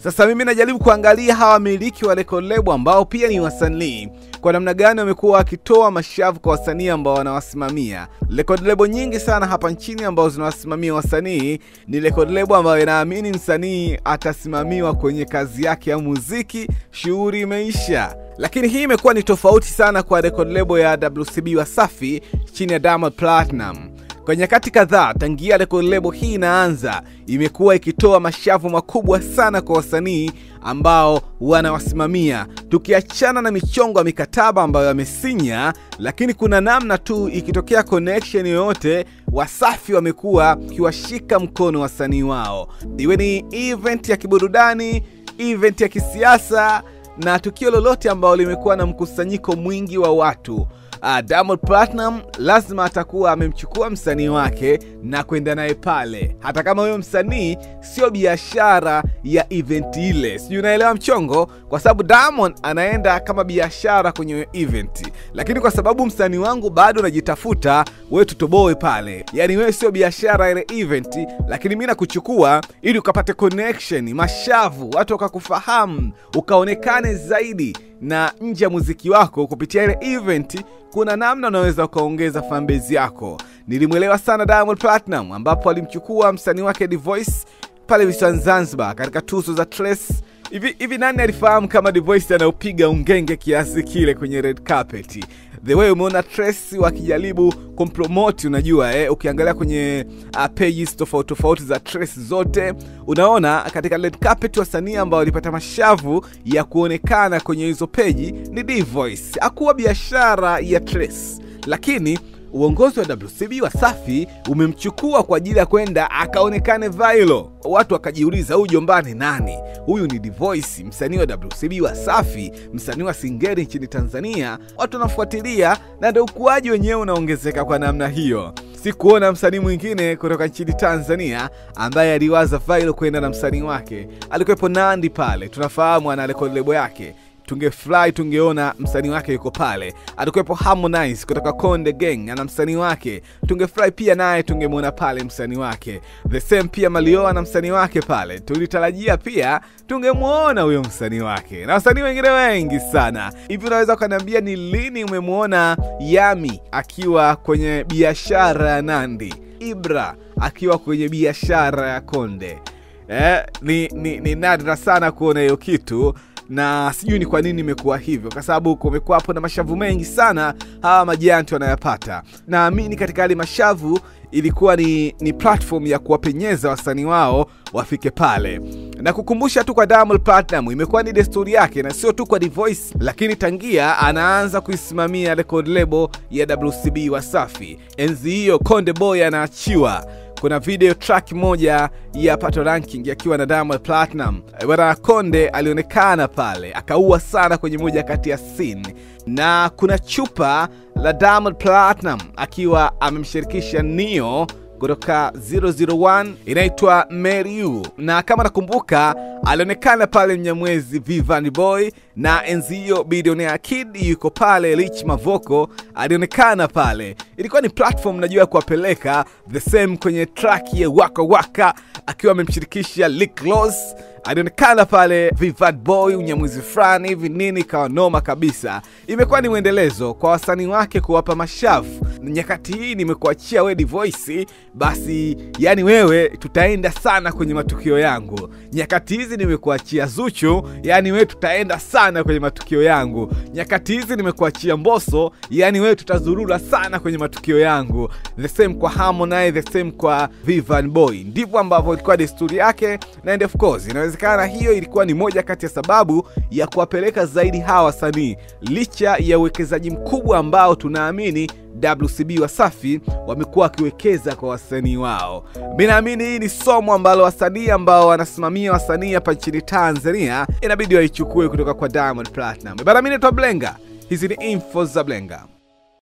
Sasa mimi najaribu kuangalia hawa wamiliki wa record label ambao pia ni wasanii, kwa namna gani wamekuwa wakitoa mashavu kwa wasanii ambao wanawasimamia. Record label nyingi sana hapa nchini ambao zinawasimamia wasanii ni record label ambayo inaamini msanii atasimamiwa kwenye kazi yake ya muziki, shughuli imeisha. Lakini hii imekuwa ni tofauti sana kwa record label ya WCB Wasafi chini ya Diamond Platnumz. Kwa nyakati kadhaa tangia record label hii inaanza, imekuwa ikitoa mashavu makubwa sana kwa wasanii ambao wanawasimamia. Tukiachana na michongo ya mikataba ambayo wamesinya, lakini kuna namna tu ikitokea connection yoyote, Wasafi wamekuwa kiwashika mkono wasanii wao. Iwe ni event ya kiburudani, event ya kisiasa na tukio lolote ambalo limekuwa na mkusanyiko mwingi wa watu, Diamond Platnumz lazima atakuwa amemchukua msanii wake na kwenda naye pale, hata kama huyo msanii sio biashara ya event ile. Sijui unaelewa mchongo? Kwa sababu Diamond anaenda kama biashara kwenye event, lakini kwa sababu msanii wangu bado anajitafuta, wewe tutoboe pale. Yani wewe sio biashara ile event, lakini mimi nakuchukua ili ukapate connection, mashavu, watu wakakufahamu, ukaonekane zaidi na nje ya muziki wako kupitia ile event. Kuna namna unaweza ukaongeza fanbase yako. Nilimwelewa sana Diamond Platnumz ambapo alimchukua msanii wake D-Voice pale visiwani Zanzibar katika tuzo za Trace. Hivi nani alifahamu kama D-Voice anaupiga ungenge kiasi kile kwenye red carpet? The way umeona Trace wakijaribu kumpromote, unajua ukiangalia kwenye pages tofauti tofauti za Trace zote, unaona katika red carpet wasanii ambao walipata mashavu ya kuonekana kwenye hizo page ni D-Voice. Hakuwa biashara ya Trace, lakini uongozi wa WCB Wasafi umemchukua kwa ajili ya kwenda akaonekane viral. Watu wakajiuliza, huyu jombani nani? Huyu ni D-Voice, msanii wa WCB Wasafi, msanii wa singeli nchini Tanzania. Watu wanafuatilia na ndio ukuaji wenyewe unaongezeka kwa namna hiyo. Sikuona msanii mwingine kutoka nchini Tanzania ambaye aliwaza viral kwenda na msanii wake. Alikuwepo Nandy pale, tunafahamu ana record label yake. Tungefly tungeona msanii wake yuko pale. Alikuwepo Harmonize kutoka Konde Gang, ana msanii wake. Tungefly pia naye tungemuona pale msanii wake. The same pia Malio ana msanii wake pale. Tulitarajia pia tungemuona huyo msanii wake. Na wasanii wengine wengi sana. Hivi unaweza kuniambia ni lini umemuona Yami akiwa kwenye biashara ya Nandy? Ibra akiwa kwenye biashara ya Konde? Ni nadra sana kuona hiyo kitu. Na sijui ni kwa nini imekuwa hivyo, kwa sababu kumekuwa hapo na mashavu mengi sana hawa majianti wanayapata. Naamini katika hali mashavu ilikuwa ni platform ya kuwapenyeza wasanii wao wafike pale. Na kukumbusha tu kwa Diamond Platnumz, imekuwa ni desturi yake na sio tu kwa D-Voice, lakini tangia anaanza kuisimamia record label ya WCB Wasafi. Enzi hiyo Konde Boy anaachiwa. Kuna video track moja ya Pato Ranking akiwa na Diamond Platnumz. Bwana Konde alionekana pale, akaua sana kwenye moja kati ya scene. Na kuna chupa la Diamond Platnumz akiwa amemshirikisha Neo kutoka 001 inaitwa Marry You. Na kama nakumbuka alionekana pale Mnyamwezi Vivian Boy, na enzi hiyo Billionaire Kid yuko pale, Rich Mavoko alionekana pale. Ilikuwa ni platform najua kuwapeleka the same kwenye track ya Waka Waka akiwa amemshirikisha Rick Ross. Alionekana pale Vivian Boy, Mnyamwezi fulani hivi nini, kawa noma kabisa. Imekuwa ni mwendelezo kwa wasanii wake kuwapa mashavu. Nyakati hii nimekuachia wewe D-Voice, basi yani wewe tutaenda sana kwenye matukio yangu. Nyakati hizi nimekuachia Zuchu, yani wewe tutaenda sana kwenye matukio yangu. Nyakati hizi nimekuachia Mbosso, yani wewe tutazurura sana kwenye matukio yangu. The same kwa Harmonize, the same kwa Vivian Boy. Ndivyo ambavyo ilikuwa desturi yake, na and of course inawezekana hiyo ilikuwa ni moja kati ya sababu ya kuwapeleka zaidi hawa wasanii, licha ya uwekezaji mkubwa ambao tunaamini WCB Wasafi wamekuwa wakiwekeza kwa wasanii wao. Mimi naamini hii ni somo ambalo wasanii ambao wanasimamia wasanii hapa nchini Tanzania inabidi waichukue kutoka kwa Diamond Platnumz. Bana, mimi naitwa Blenga. Hizi ni info za Blenga.